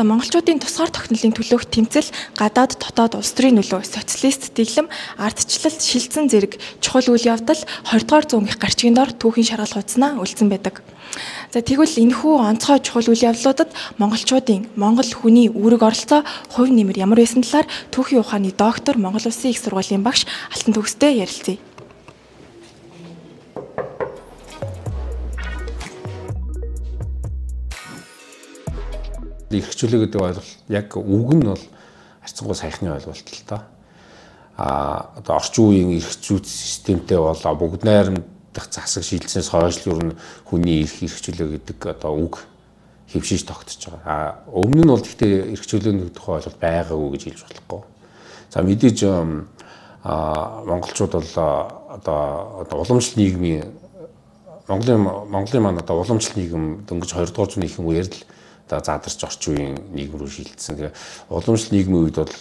За монголчуудын тусгаар тогтнолын төлөөх тэмцэл, гадаад дотоод улс төрийн нөлөө, социалист дэглэм, ардчлалт, шилжсэн зэрэг чухал үйл явдал 20 дугаар зуун их гарчгийн дор түүхийн шаргал хуудаснаа үлдсэн байдаг. За тэгвэл энэхүү онцгой чухал үйл явдлуудад монголчуудын, монгол хүний үүрэг оролцоо, хувь нэмэр ямар байсан талаар түүхийн ухааны доктор, Монгол Улсын их сургуулийн багш Алтан Төгстэй ярилцъя. Эрх чөлөө гэдэг ойлголт яг үг нь бол харьцангуй саяхны ойлголт л доо. Одоо орчин үеийн эрх зүйн системтэй бол бүгд найрамдах засаг шилжсэнээс хойш л ер нь хүний эрх чөлөө гэдэг одоо үг хэвшиж тогтож байгаа. Өмнө нь бол гэхдээ эрх чөлөөний тухай ойлголт байгаагүй гэж хэлж болохгүй. За мэдээж монголчууд бол одоо уламжлалт нийгмийн Монголын маань одоо уламжлалт нийгэм дөнгөж 20 дугаар зууны ихэнх үеэр л задарч орчин үеийн нийгэм рүү шилжсэн. Тэгээ уламжлалт нийгмийн үед бол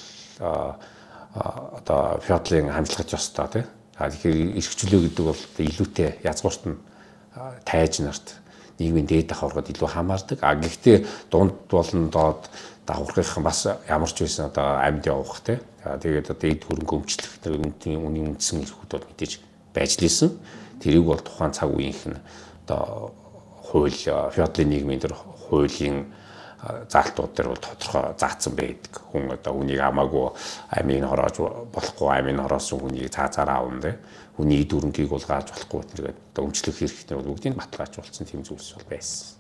одоо феодалын хамжлагч ёстой тий. Тэгэхээр эрх чөлөө гэдэг бол илүүтэй язгуурт нь тайж нарт нийгмийн дээд давхаргад илүү хамаардаг. Гэхдээ дунд болон доод давхаргынхан бас ямар ч байсан одоо амьд явах тий. Тэгээд одоо эд хөрөнгө өмчлөх үнийн үндсэн эрхүүд бол мэдээж байж лээсэн. Тэрийг бол тухайн цаг үеийнх нь одоо хууль феодалын нийгмийн дээр хуулийн заалтууд дээр бол тодорхой заасан байдаг. Хүн одоо хүнийг амаагүй амийг хороож болохгүй, амийг хороосон хүнийг цаазаараа авна тий. Хүний эд хөрөнгийг бол гааж болохгүй тэргээд одоо өмчлөх хэрэгтэй бол бүгдийг баталгааж болсон тийм зүйлс бол байсан.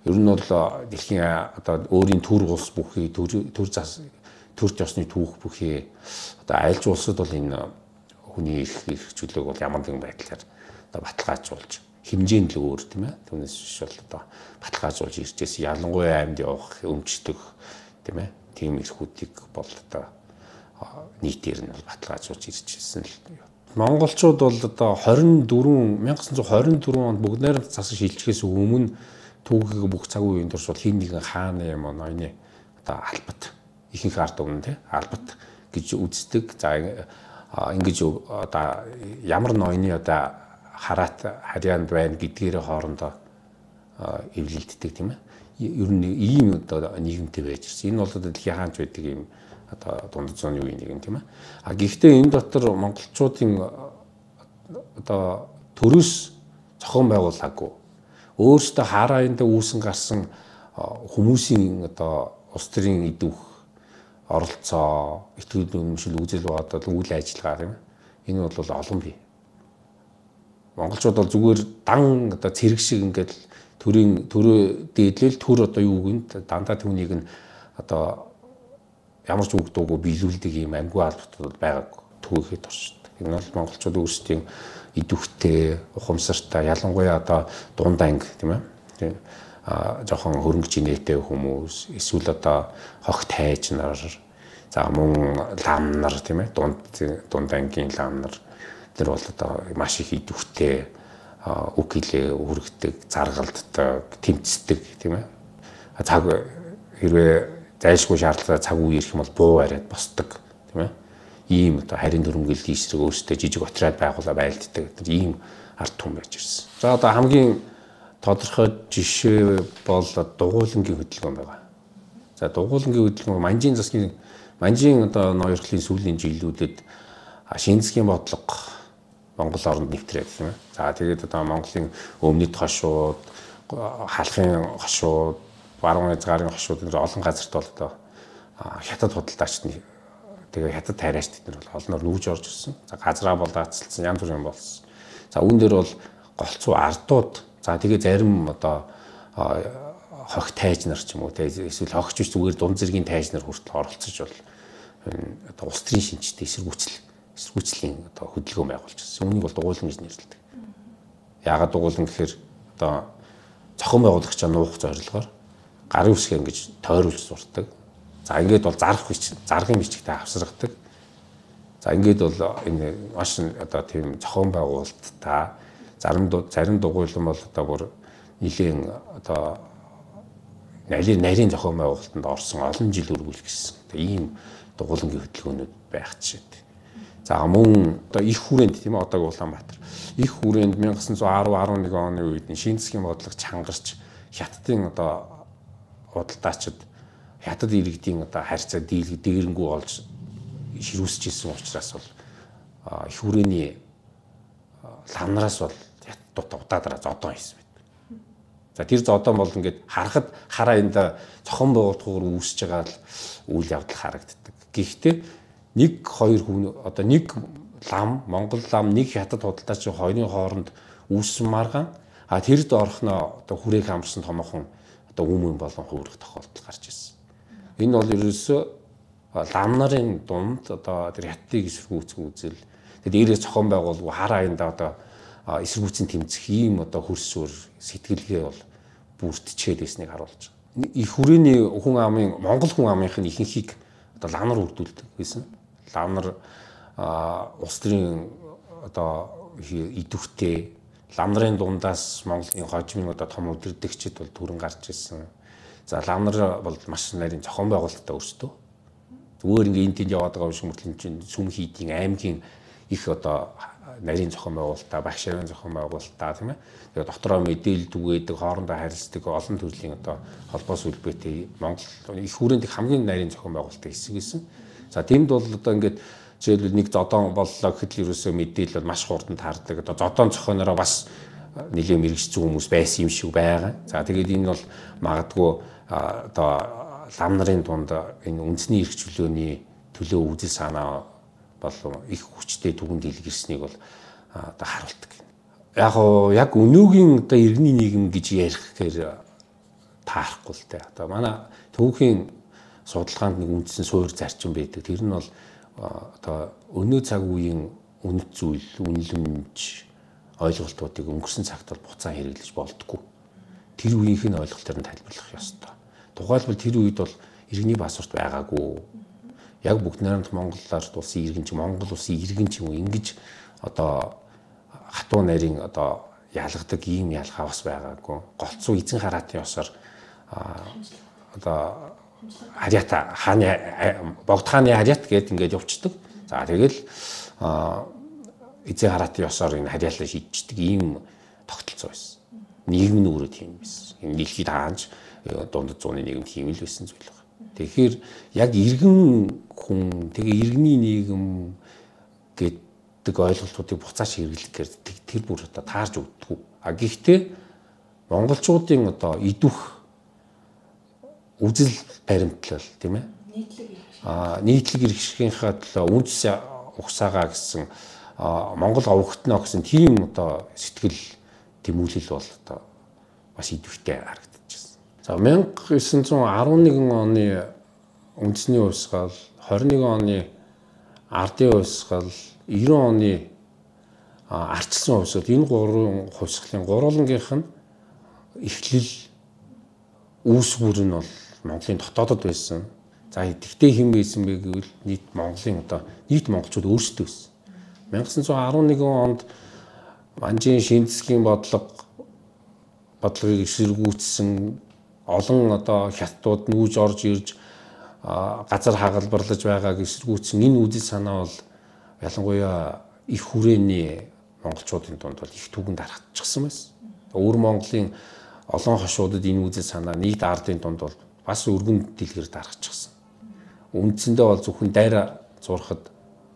Ер нь бол дэлхийн одоо өөрийн төр улс бүхий төр зас төрт ёсны түүх бүхий одоо айлж улсад бол энэ хүний эрх чөлөөг бол ямар нэгэн байдлаар одоо баталгаажуулж хэмжээнд л өөр тийм ээ. Түүнээс биш бол одоо баталгаажуулж ирж байсан. Ялангуяа амьд явах, өмчтөх тийм ээ. Тийм эрхүүдийг бол одоо нийтээр нь бол баталгаажуулж ирж байсан л. Монголчууд бол одоо 1924 онд бүгд найрамдах засаг шилжихээс өмнө түүхийг бүх цаг үеийн турш бол хин нэгэн хааны юм ноёны одоо албат, ихэнх ард өмнө тийм албат гэж үздэг. За ингэж одоо ямар ноёны одоо хараат харьяанд байна гэдгээрээ хоорондоо эвлэлддэг тийм ээ. Ер нь ийм одоо нийгэмтэй байж ирсэн. Энэ бол одоо дэлхийн хаанч байдаг ийм одоо дунд зууны үеийн нийгэм тийм ээ. Гэхдээ энэ дотор монголчуудын одоо төрөөс зохион байгуулаагүй. Өөрсдөө харааяндаа үүсэн гарсан хүмүүсийн одоо улс төрийн идэвх оролцоо, итгэл үнэмшил, үзэл бодол, үйл ажиллагаа тийм ээ. Энэ бол олон бий. Монголчууд бол зүгээр дан одоо цэрэг шиг ингээд төрийн төрөө дээдлэл төр одоо юу гэнэ дандаа түүнийг нь одоо ямар ч үг дуугүй биелүүлдэг юм амьгүй албатууд байгаагүй түүхэд оршдог. Энэ бол монголчууд өөрсдийн идэвхтэй, ухамсартай, ялангуяа одоо дунд анги тийм ээ. Жохон хөрөнгө жинээтэй хүмүүс, эсвэл одоо хог тайж нар, за мөн лам нар тийм ээ, дунд ангийн лам нар тэр бол одоо маш их идэвхтэй үг хэлээ хүргэдэг, заргалддаг, тэмцдэг тийм ээ. Цаг хэрвээ зайлшгүй шаардлагатай цаг үе ирэх юм бол буу бариад босдог тийм ээ. Ийм одоо харин дөрөнгөллийн эсрэг өөрсдөө жижиг отряд байгуулаа байлддаг ийм ард түмэн байж ирсэн. За одоо хамгийн тодорхой жишээ бол дугуйлангийн хөдөлгөөн байгаа. За дугуйлангийн хөдөлгөөн Манжийн засгийн Манжийн одоо ноёрхлын сүүлийн жилүүдэд шинэ засгийн бодлого Монгол оронд нэвтрээд тийм ээ. За тэгээд одоо Монголын өмнөд хошууд, халахын хошууд, баруун хязгаарын хошууд энэ олон газарт бол одоо хятад худалдаачд тэгээ хятад тайраачд нар бол олноор нүүж орж ирсэн. За газраа бол даацалсан, янз бүрийн болсон. За үүн дээр бол голцоо ардууд, за тэгээ зарим одоо хог тайж нар ч юм уу тэгээ эсвэл хогч биш зүгээр дунд зэргийн тайж нар хүртэл оролцож бол одоо улс төрийн шинжтэй эсэргүүцлийн одоо хөдөлгөөн байгуулж ирсэн. Үүнийг бол дугуйлан гэж нэрлэдэг. Яагаад дугуйлан гэхээр одоо зохион байгуулагчаа нуух зорилгоор гарын үсгээ ингэж тойруулж сурдаг. За ингээд бол зарах бичиг, заргын бичигтэй авсаргадаг. За ингээд бол энэ маш одоо тийм зохион байгуулалттай зарим дугуйлан бол одоо бүр нэлийн одоо нарийн зохион байгуулалтанд орсон олон жил үргэлжилсэн. Одоо ийм дугуйлангийн хөдөлгөөнүүд байх жишээтэй. За мөн одоо их хүрээнд тийм ээ одоогийн Улаанбаатар их хүрээнд 1910 11 оны үед шинэ засгийн бодлого чангарч хятадын одоо худалдаачид хятад иргэдийн одоо харьцаа дээрэнгүү болж ширүүсэж исэн учраас бол их хүрээний лам нараас бол хятадууд удаадараа зодон хийсэн байт. За тэр зодон бол ингээд харахад хараа энд зохион байгуулалтгүйгээр үүсэж байгаа л үйл явдал харагддаг. Гэхдээ нэг хоёр хүн одоо нэг лам Монгол лам нэг хятад худалдаачин хоёрын хооронд үүссэн маргаан а тэр доорхноо одоо хүрээх амарсан томоохон одоо өмнө болон хуурах тохиолдол гарч ирсэн. Энэ бол ерөөсөө лам нарын дунд одоо тэр хятадыг эсэргүүцэх үзэл тэгээд дээрээс зохион байгуулгүй хараа энд одоо эсэргүүцэн тэмцэх ийм одоо хөрсөөр сэтгэлгээ бол бүрдчихэд байсныг харуулж байгаа. Их хүрээний хүн амын Монгол хүн амынх нь ихэнхийг одоо лам нар үрдүүлдэг байсан. Лам нар улс төрийн одоо идэвхтэй лам нарын дундаас Монголын хожимын одоо том удирдагчид бол түрэн гарч ирсэн. За лам нар бол маш нарийн зохион байгуулалттай өрсдөө. Зүгээр ингээ энэ тэнд яваад байгаа юм шиг мөртлөн чинь сүм хийдийн аймгийн их одоо нарийн зохион байгуулалтаа, багш нарын зохион байгуулалтаа тийм ээ. Тэгээд дотроо мэдээлэл түгээдэг, хоорондоо харилцдаг олон төрлийн одоо холбоо сүлбээтэй Монгол их хүрээнд хамгийн нарийн зохион байгуулалттай хэсэг байсан. За тиймд бол одоо ингээд жишээлбэл нэг зодон боллоо гэхэд л ерөөсөө мэдээлэл бол маш хурдан таардаг. Одоо зодон зохионороо бас нэлээд мэрэгжсэн хүмүүс байсан юм шиг байгаа. За тэгээд энэ бол магадгүй одоо лам нарын дунд энэ үндэсний эрх чөлөөний төлөө үзэл санаа болон их хүчтэй түгэнд илгэрснийг бол одоо харуулдаг. Яг оо яг өнөөгийн одоо иргэний нийгэм гэж ярих гэхээр таарахгүй л дээ. Одоо манай түүхийн судалгаанд нэг үндсэн суурь зарчим байдаг. Тэр нь бол одоо өнөө цаг үеийн үнэт зүйл, үнэлэмж, ойлголтуудыг өнгөрсөн цагт бол буцаан хэрэглэж болдгоо. Тэр үеийнх нь ойлголтоор нь тайлбарлах ёстой. Тухайлбал тэр үед бол иргэний паспорт байгаагүй. Яг бүгд найрамдах Монгол ард улсын иргэн ч Монгол улсын иргэн ч юм уу ингэж одоо хатуу нарийн одоо ялгадаг ийм ялгаа бас байгаагүй. Голцоо эзэн хараатын ёсоор одоо харьяата хааны богд хааны харьяат гээд ингээд явцдаг. За тэгэл эзэн хараатын ёсоор энэ харьяалаа шийдчихдэг ийм тогтолцоо байсан. Нийгэм нь өөрөө тийм байсан. Энэ дэлхийд хаанч дундад зууны нийгэм тийм л байсан зүйл байна. Тэгэхээр яг иргэн хүн тэгээ иргэний нийгэм гэдэг ойлголтуудыг буцааш хэрэглэх гэхээр тэр бүр одоо таарч өгдөггүй. А гэхдээ монголчуудын одоо идэвх үзэл баримтлал тийм ээ. Нийтлэг эрхшгийнхаа төлөө үндэс угсаагаа гэсэн Монгол овогтноо гэсэн тийм одоо сэтгэл тэмүүлэл бол одоо бас идэвхтэй харагдчихсан. За 1911 оны үндэсний хувьсгал, 21 оны ардын хувьсгал, 90 оны ардчилсан хувьсгал энэ гурван хувьсгалын гурвангийнх нь эхлэл үүсгүүр нь бол Монголын дотоодод байсан. За тэгтээ хэн байсан бэ гэвэл нийт Монголын одоо нийт монголчууд өөрсдөө байсан. 1911 онд Манжийн шинэ засгийн бодлогыг эсэргүүцсэн олон одоо хятадууд нүүж орж ирж газар хагалбарлаж байгааг эсэргүүцсэн энэ үзэл санаа бол ялангуяа их хүрээний монголчуудын дунд бол их түгэнд харагдчихсан байсан. Өвөр Монголын олон хошуудад энэ үзэл санаа нийт ардын дунд бол бас өргөн дэлгэр даргачихсан. Үндсэндээ бол зөвхөн дайраа зурхад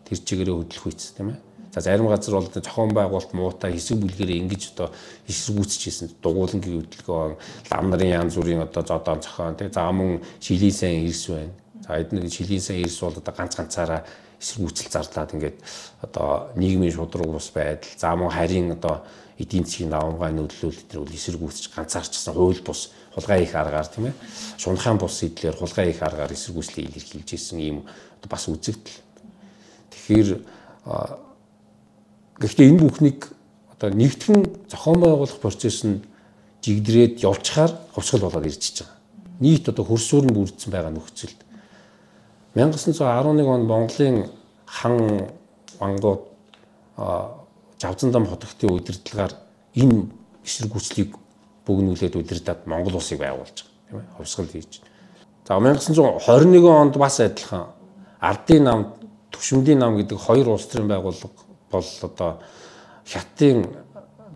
тэр чигээрээ хөдлөх үйц тийм ээ. За зарим газар бол зохион байгуулалт муутай хэсэг бүлгэрээ ингэж одоо эсэргүүцчихсэн. Дугуулангийн хөдөлгөөн, лам нарын янз бүрийн одоо зодоон зохион тийм. За мөн шилийн сайн эрс байна. За эдгээр шилийн сайн эрс бол одоо ганц ганцаараа эсэргүүцэл зарлаад ингээд одоо нийгмийн шударга бус байдал, за мөн харийн одоо эдийн засгийн давамгай нөлөөлөл тэр бол эсэргүүцэж ганцаарчсан хууль бус хулгай их аргаар тийм ээ. Шунхаан бус эдлэр хулгай их аргаар эсэргүүцлийг илэрхийлж исэн ийм одоо бас үзэгдэл. Тэгэхээр гэхдээ энэ бүхнийг одоо нэгтгэн зохион байгуулах процесс нь жигдрээд явчихаар хувьсгал болоод ирж байгаа. Нийт одоо хөрсүүр нь бүрдсэн байгаа нөхцөлд 1911 онд Монголын хан вангууд Жавзандам хотогтын удирдлагаар энэ эсэргүүцлийг бөгнүүлээд удирдаад Монгол улсыг байгуулж байгаа тийм ээ хувьсгал хийж. За 1921 онд бас адилхан ардын нам, Төвшмөдийн нам гэдэг хоёр улс төрийн байгууллага бол одоо хятадын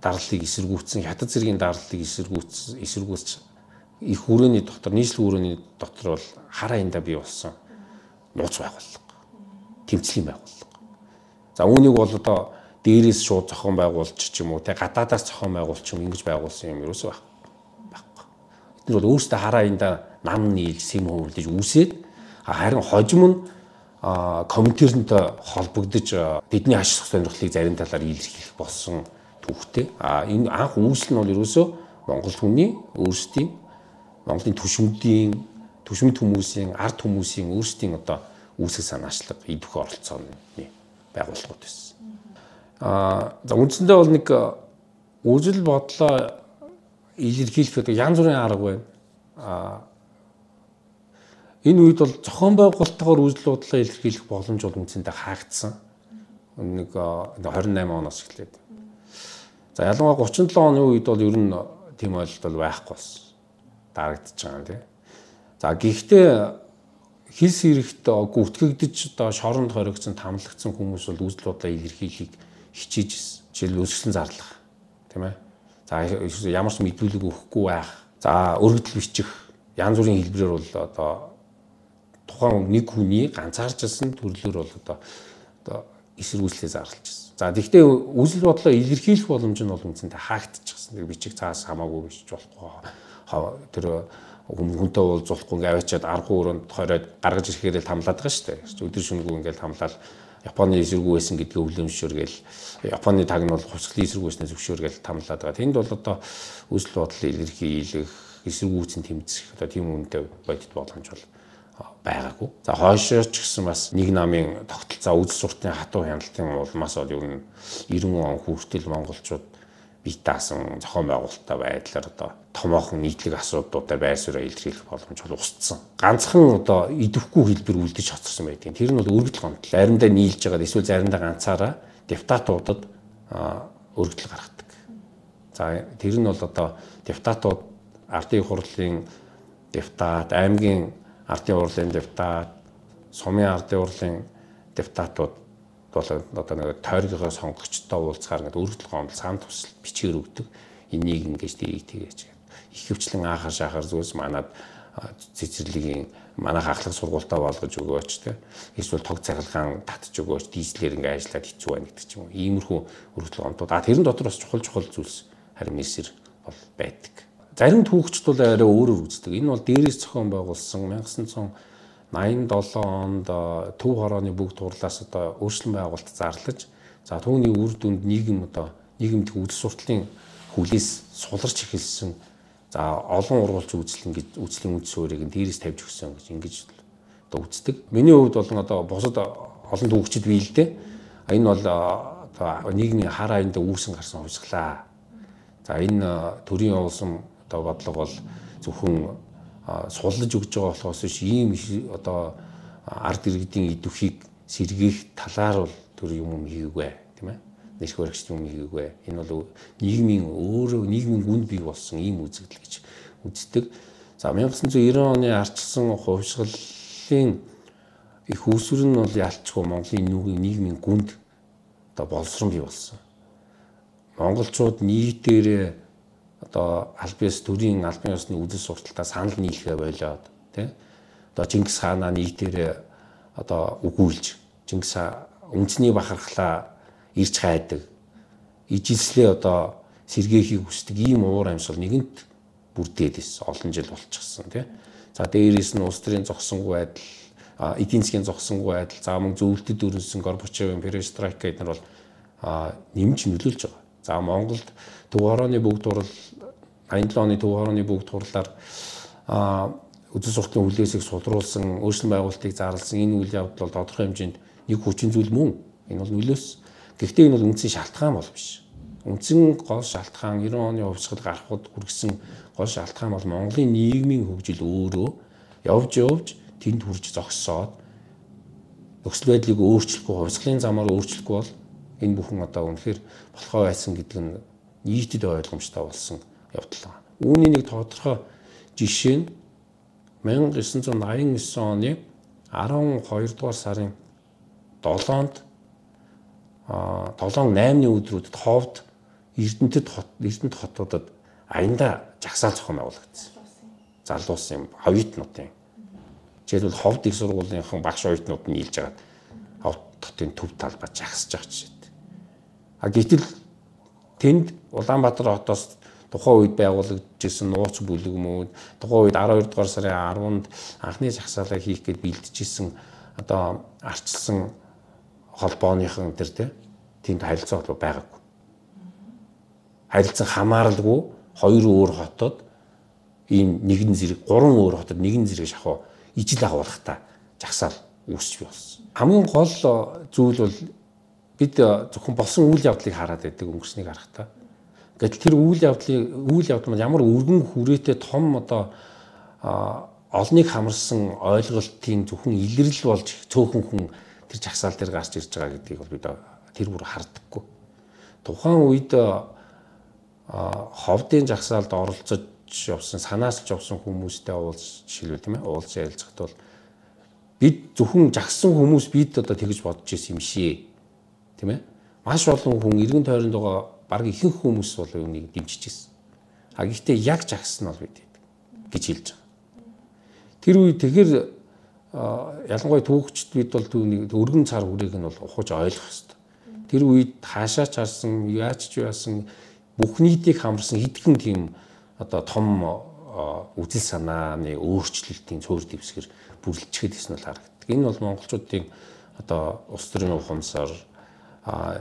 дарлалыг эсэргүүцсэн, хятад зэргийн дарлалыг эсэргүүцсэн Их хүрээний дотор, нийслэл хүрээний дотор бол хар аяндаа бий болсон нууц байгууллага, тэмцлийн байгууллага. За үүнийг бол одоо дээрээс шууд зохион байгуулж ч юм уу, тэ гадаадаас зохион байгуулж юм ингэж байгуулсан юм ерөөсөө байхгүй. Эдгээр бол өөрсдөө хар аяндаа нам нийлж, сэм хөвлөж үүсээд, харин хожим нь коминтернтэй холбогдож тэдний ашиг сонирхлыг зарим талаар илэрхийлэх болсон түүхтэй. Энэ анх үүсэл нь бол ерөөсөө Монгол хүний өөрсдийн, Монголын түшмэдийн, түшмэд хүмүүсийн, ард хүмүүсийн өөрсдийн одоо үүсэх санаачлаг, идэвх оролцооны байгууллагууд байсан. За үндсэндээ бол нэг үзэл бодлоо илэрхийлэх гэдэг янз бүрийн арга байна. Энэ үед бол зохион байгуулалтаар үзэл бодлоо илэрхийлэх боломж бол үндсэндээ хаагдсан. Нэг 28 оноос эхлээд. За ялангуяа 37 оны үед бол ер нь тийм ойлголт бол байхгүй болсон. Дарагдчихж байгаа юм тий. За гэхдээ хил сэрэгт гүтгэгдэж одоо шоронд хоригдсон, тамлагдсан хүмүүс бол үзэл бодлоо илэрхийлэхийг хичээж ирсэн. Жишээлбэл өсгсөн зарлах, тийм ээ. За ямар ч мэдүүлэг өгөхгүй байх. За өргөдөл бичих янз бүрийн хэлбэрээр бол одоо тухайн нэг хүний ганцаарчилсан төрлөөр бол одоо эсэргүүцлээ зарлж ирсэн. За тэгвэл үзэл бодлоо илэрхийлэх боломж нь бол үндсэндээ хаагдчихсан. Тэр бичиг цаас хамаагүй бичиж болохгүй. Тэр хүнтэй уулзуулахгүй ингээ аваачаад аргу өрөөнд хориод гаргаж ирэхээр л хамлаад байгаа шүү дээ. Өдөр шөнөгүй ингээл хамлаад Японы эсэргүү байсан гэдгээ хүлэмжшүүргээл Японы таг нь бол хувьсгалын эсэргүү байснаас зөвшөөргээл тамлаад байгаа. Тэнд бол одоо үзэл бодол илэрхийлэх, эсэргүүцэн тэмцэх одоо тийм үнэтэй бодит боломж бол байгаагүй. За хойшоо ч гэсэн бас нэг намын тогтолцоо үзэл суртын хатуу хяналтын улмаас бол ер нь 90 он хүртэл монголчууд бие даасан зохион байгуулалттай байдлаар одоо томоохон нийтлэг асуудлуудаар байр сууриа илэрхийлэх боломж бол устсан. Ганцхан одоо идэвхгүй хэлбэр үлдэж хоцорсон байдгийг. Тэр нь бол өргөдөл гомдол. Заримдаа нийлж байгаа эсвэл заримдаа ганцаараа депутатуудад өргөдөл гаргадаг. За тэр нь бол одоо депутатууд ардын хурлын депутат, аймгийн ардын хурлын депутат, сумын ардын хурлын депутатууд бол одоо нэг тойргийнхоо сонгогчтой уулзахаар ингээд өргөдөл гомдол сан тусал бичгээр өгдөг. Энийг ингэж тгийг тэгэж гэдэг. Ихэвчлэн аахар шахар зүйлс манад цэцэрлэгийн манай хахлах сургуультаа болгож өгөөч те. Эсвэл тог цахилгаан татж өгөөч, дизелээр ингээд ажиллаад хэцүү байна гэдэг ч юм уу. Иймэрхүү өргөдөл гомдлууд. А тэрэн дотор бас чухал зүйлс харин нэрсэр бол байдаг. Зарим түүхчд бол арай өөрөөр үздэг. Энэ бол дээрээс зохион байгуулсан 1987 онд төв хорооны бүгд хурлаас одоо өөрчлөн байгуулалт зарлаж, за түүний үр дүнд нийгэм одоо нийгэмдэх үзэл суртлын хүлээс суларч эхэлсэн. За олон ургуулч үзэл ингэж үзлийн үнд суурийг нь дээрээс тавьж өгсөн гэж ингэж одоо үздэг. Миний хувьд бол одоо бусад олон түүхчид бий л дээ. Энэ бол одоо нийгмийн хар аяндаа үүсэн гарсан хувьсгалаа. За энэ төрийн явуулсан одоо бодлого бол зөвхөн суллаж өгж байгаа болохоос биш ийм одоо ард иргэдийн идэвхийг сэргээх талаар бол төр юм хийгээгүй, тийм ээ. Нэрх баригч юм хийгээгүй. Энэ бол нийгмийн өөрөө нийгмийн гүнд бий болсон ийм үзэгдэл гэж үздэг. За 1990 оны арчилсан хувьсгалын их үүсвэр нь бол ялцгүй Монголын нийгмийн гүнд одоо боловсрон бий болсон. Монголчууд нийтээрээ одоо аль биес төрийн албан ёсны үзэл сурталтаа санал нийлэхээ болиод тий одоо Чингис хаанаа нийтээрээ одоо үгүүлж Чингис үндэсний бахархлаа ирж хайдаг ижилслээ одоо сэргээхийг хүсдэг ийм уур амьсгал нэгэнт бүрдээд ирсэн олон жил болчихсон тий. За дээрээс нь улс төрийн зогсонгүй байдал, эдийн засгийн зогсонгүй байдал, за мөн зөвлөлтөд өрнөсөн Горбачевын перестройка эднэр бол нэмж нөлөөлж байгаа. За Монголд төв хорооны бүгд хурал 87 оны төв хорооны бүгд хурлаар үзэл сурталын хүлээсийг сулруулсан, өөрчлөн байгуулалтыг зарласан энэ үйл явдал бол тодорхой хэмжээнд нэг хүчин зүйл мөн. Энэ бол нөлөөс. Гэхдээ энэ бол үндсэн шалтгаан бол биш. Үндсэн гол шалтгаан 90 оны хувьсгал гарахад хүргэсэн гол шалтгаан бол Монголын нийгмийн хөгжил өөрөө явж явж тэнд хүрж зогсоод нөхцөл байдлыг өөрчлөхгүй, хувьсгалын замаар өөрчлөхгүй бол энэ бүхэн одоо үнэхээр болохоо байсан гэдэг нь нийтэд ойлгомжтой болсон явдал. Үүний нэг тодорхой жишээ нь 1989 оны 12 дугаар сарын 7-нд 7-8-ны өдрүүдэд Ховд Эрдэнэт хотуудад аяндаа жагсаал зохион байгуулагдсан. залуусын оюутнуудын. Жишээлбэл Ховд их сургуулийнхын багш оюутнууд нь нийлж агаад Ховд хотын төв талбай жагсаж байгаа жишээ. А гэтэл тэнд Улаанбаатар хотоос тухайн үед байгуулагдчихсан нууц бүлэгмүүд, тухайн үед 12 дугаар сарын 10-нд анхны жагсаалаа хийх гээд бэлтжижсэн одоо арчилсан холбооныхон тэр тэ тэнд харилцаа холбоо байгаагүй. Харилцан хамааралгүй хоёр өөр хотод ийм нэгэн зэрэг, гурван өөр хотод нэгэн зэрэг шахуу ижил агуулгатай жагсаал үүсч бий болсон. Хамгийн гол зүйл бол бид зөвхөн болсон үйл явдлыг хараад байдаг өнгөрснийг харахтаа. Гэтэл тэр үйл явдал маань ямар өргөн хүрээтэй том одоо олныг хамарсан ойлголтын зөвхөн илрэл болж цөөхөн хүн тэр жагсаал дээр гарч ирж байгаа гэдгийг бол бид тэр бүр хардаггүй. Тухайн үед Ховдын жагсаалд оролцож явсан, санаачилж явсан хүмүүстэй уулзч жишээлбэл тийм уулзч ярилцахад бол бид зөвхөн жагсан хүмүүс бид одоо тэгж бодож ирсэн юм шээ. Тийм ээ. Маш олон хүн эргэн тойронд байгаа бараг ихэнх хүмүүс бол үүнийг дэмжиж ирсэн. А гэхдээ яг жагсан нь бол бид гэж хэлж байгаа. Тэр үе тэгэхээр ялангуяа түүхчд бид бол түүнийг өргөн цар хүрээг нь бол ухаж ойлгох ёстой. Тэр үед хаашаа ч харсан, яаж ч яасан бүх нийтийг хамарсан хэдхэн тийм одоо том үзэл санааны өөрчлөлтийн цөөр дэвсгэр бүрлдэхэд гэсэн нь харагддаг. Энэ бол монголчуудын одоо улс төрийн ухамсар,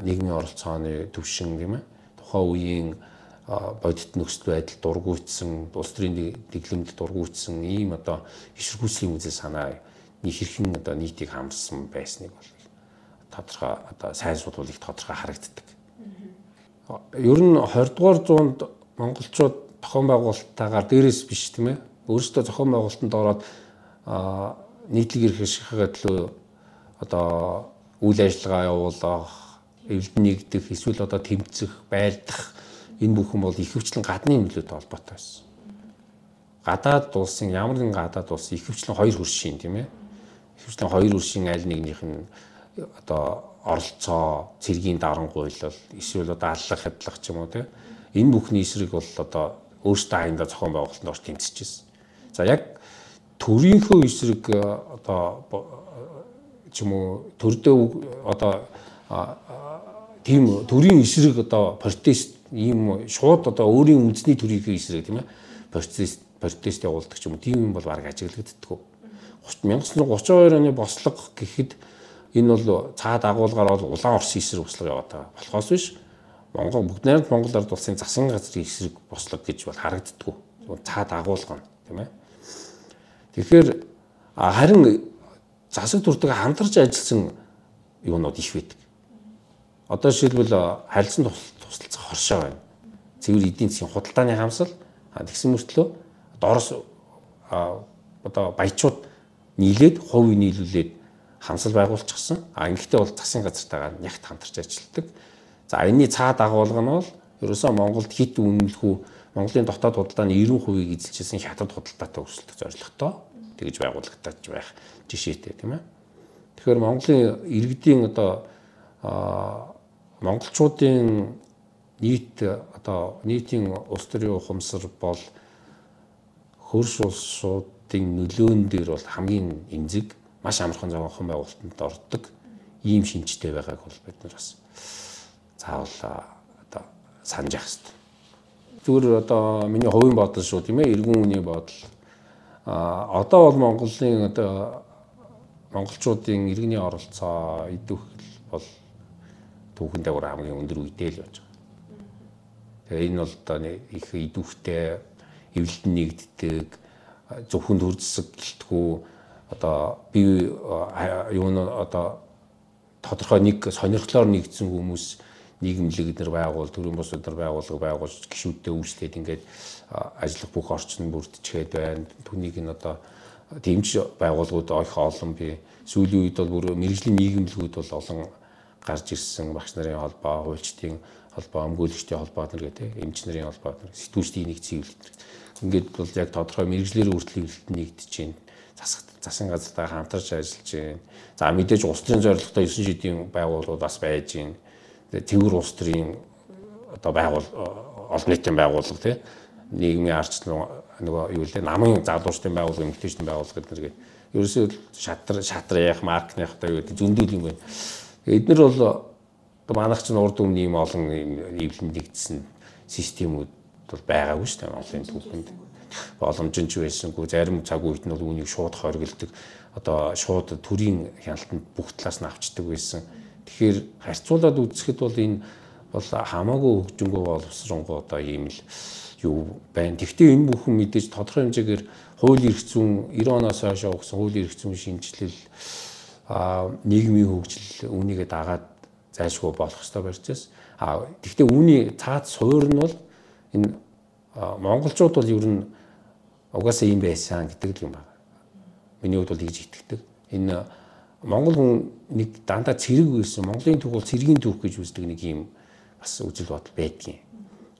нийгмийн оролцооны төвшин тийм ээ. Тухайн үеийн бодит нөхцөл байдал дургуутсан, улс төрийн дэглэмд дургуутсан ийм одоо ишргүүслийн үзэл санаа хэрхэн одоо нийтийг хамарсан байсныг бол тодорхой одоо сайн судвал их тодорхой харагддаг. Ер нь 20 дугаар зуунд монголчууд зохион байгуулалттайгаар дээрээс биш тийм ээ. Өөрсдөө зохион байгуулалтанд ороод нийтлэг эрх ашигын төлөө одоо үйл ажиллагаа явуулах, эвлэлд нэгдэх, эсвэл одоо тэмцэх, байлдах энэ бүхэн бол ихэвчлэн гадны нөлөөтэй холбоотой байсан. Гадаад улсын ямар нэгэн гадаад улс ихэвчлэн хоёр хөршийн тийм ээ. Ихэвчлэн хоёр хөршийн аль нэгнийх нь одоо оролцоо, цэргийн дарангуйлал, эсвэл одоо аллах, хядлах ч юм уу тийм. Энэ бүхний эсрэг бол одоо өөрсдөө аяндаа зохион байгуулалтанд орж тэмцэж байсан. За яг төрийнхөө эсрэг одоо ч юм уу төрдөө одоо тийм төрийн эсрэг одоо протест ийм шууд одоо өөрийн үндэсний төрийнхөө эсрэг тийм ээ протест явуулдаг ч юм уу тийм юм бол бараг ажиглагддаггүй. 1932 оны бослого гэхэд энэ бол цаад агуулгаар бол улаан Оросын эсрэг бослого яваад байгаа. Болохоос биш Монгол бүгд найрамд Монгол ард улсын засгийн газрын эсрэг бослого гэж бол харагддаггүй. Цаад агуулга нь тийм ээ. Тэгэхээр харин засаг төрдөг хамтарч ажилласан юунууд их байдаг. Одоо жишээлбэл харилцан тусалцах хоршоо байна. Цэвэр эдийн засгийн худалдааны хамсал тэгсэн мөртлөө доороос одоо баячууд нийлээд хувь нийлүүлээд хамсал байгуулчихсан. А ингэхдээ бол засгийн газартайгаа нягт хамтарч ажилладаг. За энэний цаад агуулга нь бол ерөөсөө Монголд хит үнэлэхүү Монголын дотоод худалдааны 90%-ийг эзэлжсэн хятад худалдаатай өрсөлдөх зорилготой тэгж байгуулагдаж байх жишээтэй тийм ээ. Тэгэхээр Монголын иргэдийн одоо монголчуудын нийт одоо нийтийн улс төрийн ухамсар бол хөрш улсуудын нөлөөн дээр бол хамгийн эмзэг маш амархан зохион байгуулалтанд ордог ийм шинжтэй байгааг бол бид нар бас заавал одоо санаж явах хэрэгтэй. Зүгээр одоо миний хувийн бодол шүү тийм ээ, эргэн үний бодол. Одоо бол Монголын одоо монголчуудын иргэний оролцоо идэвхэл бол түүхэн дагавар хамгийн өндөр үедээ л байж байгаа. Тэгээ энэ бол одоо их идэвхтэй эвлэлд нэгддэг, зөвхөн төр зэсэг гэлтгүү одоо би юу н одоо тодорхой нэг сонирхлоор нэгдсэн хүмүүс нийгэмлэг эднэр байгуул, төрийн бус эднэр байгууллага байгуулж гишүүдтэй үйлчлээд ингээд ажиллах бүх орчин бүрдчихэд байна. Түүнийг нь одоо дэмж байгууллагууд их олон бий. Сүүлийн үед бол бүр мэргэжлийн нийгэмлэгүүд бол олон гарч ирсэн. Багш нарын холбоо, хуульчдын холбоо, өмгөөлөгчдийн холбоо нар гэдэг, эмч нарын холбоо нар, сэтгүүлчдийн нэгдсэн хэвлэл нар. Ингээд бол яг тодорхой мэргэжлэр хүртэл хэвлэлд нэгдэж байна. Засгийн газартаа хамтарч ажиллаж байна. За мэдээж улс төрийн зорилготой 9 шидийн байгууллагууд бас байж байна. Цэвэр улс төрийн одоо байгуул олон нийтийн байгууллага тий нийгмийн ардчлал нөгөө юу лээ намын залуучдын байгууллага, эмэгтэйчдийн байгууллага гэдэг нэр ерөөсөө шатар яах маркных одоо юу гэдэг зөндөл юм байна. Эднэр бол манайх чинь урд өмнө ийм олон эвлэн нэгдсэн системүүд бол байгаагүй шүү дээ Монголын түүхэнд. Боломж нь ч байсангүй, зарим цаг үед нь бол үүнийг шууд хоригддаг. Одоо шууд төрийн хяналтанд бүх талаас нь авчдаг байсан. Тэгэхээр харьцуулаад үзэхэд бол энэ бол хамаагүй хөгжингөө боловсронгуй одоо ийм л юу байна. Гэхдээ энэ бүхэн мэдээж тодорхой хэмжээгээр хууль эрх зүйн 90 оноос хойш өгсөн хууль эрх зүйн шинжилэл, нийгмийн хөгжил үүнийгээ дагаад зайлшгүй болох ёстой барьжээс. Гэхдээ үүний цаад суурь нь бол энэ монголчууд бол ер нь угаасаа ийм байсан гэдэг л юм байна. Миний хувьд бол тэгж итгэдэг. Энэ монгол хүн нэг дандаа цэрэг байсан. Монголын түүх бол цэргийн түүх гэж үздэг нэг ийм бас үзэл бодол байдгийн.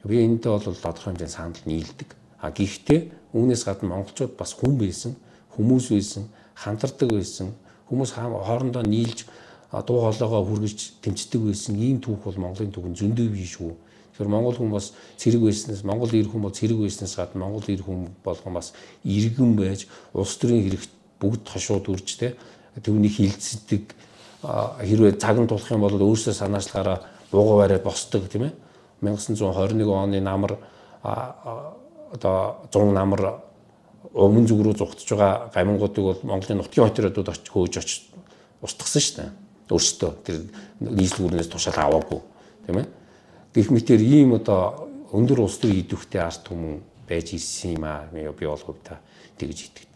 Би энэтэй бол тодорхой хэмжээнд санал нийлдэг. Гэхдээ үүнээс гадна монголчууд бас хүн байсан, хүмүүс байсан, хамтардаг байсан, хүмүүс хоорондоо нийлж дуу хоолойгоо хүргэж тэмцдэг байсан. Ийм түүх бол Монголын түүхэн зөндөө биш шүү. Тэгэхээр монгол хүн бас цэрэг байснаас, монгол эр хүн бол цэрэг байснаас гадна монгол эр хүн болгон бас иргэн байж улс төрийн хэрэгт бүгд хошууд үрж те түүнийг хилцдэг, хэрвээ цаг нь тулах юм бол өөрсдөө санаачлахаараа бууга бариад босдог тийм ээ. 1921 оны намар одоо 100 намар өмнө зүг рүү зугтж байгаа гамингуудыг бол Монголын нутгийн отрядууд очиж хөөж очиж устгасан шүү дээ. Өөрсдөө тэр нийслэл гүрнээс тушаал аваагүй тийм ээ. Гэх мэтэр ийм одоо өндөр улс төр идэвхтэй ард түмэн байж ирсэн юм аа. Би бол хувьдаа тэгж итгэдэг.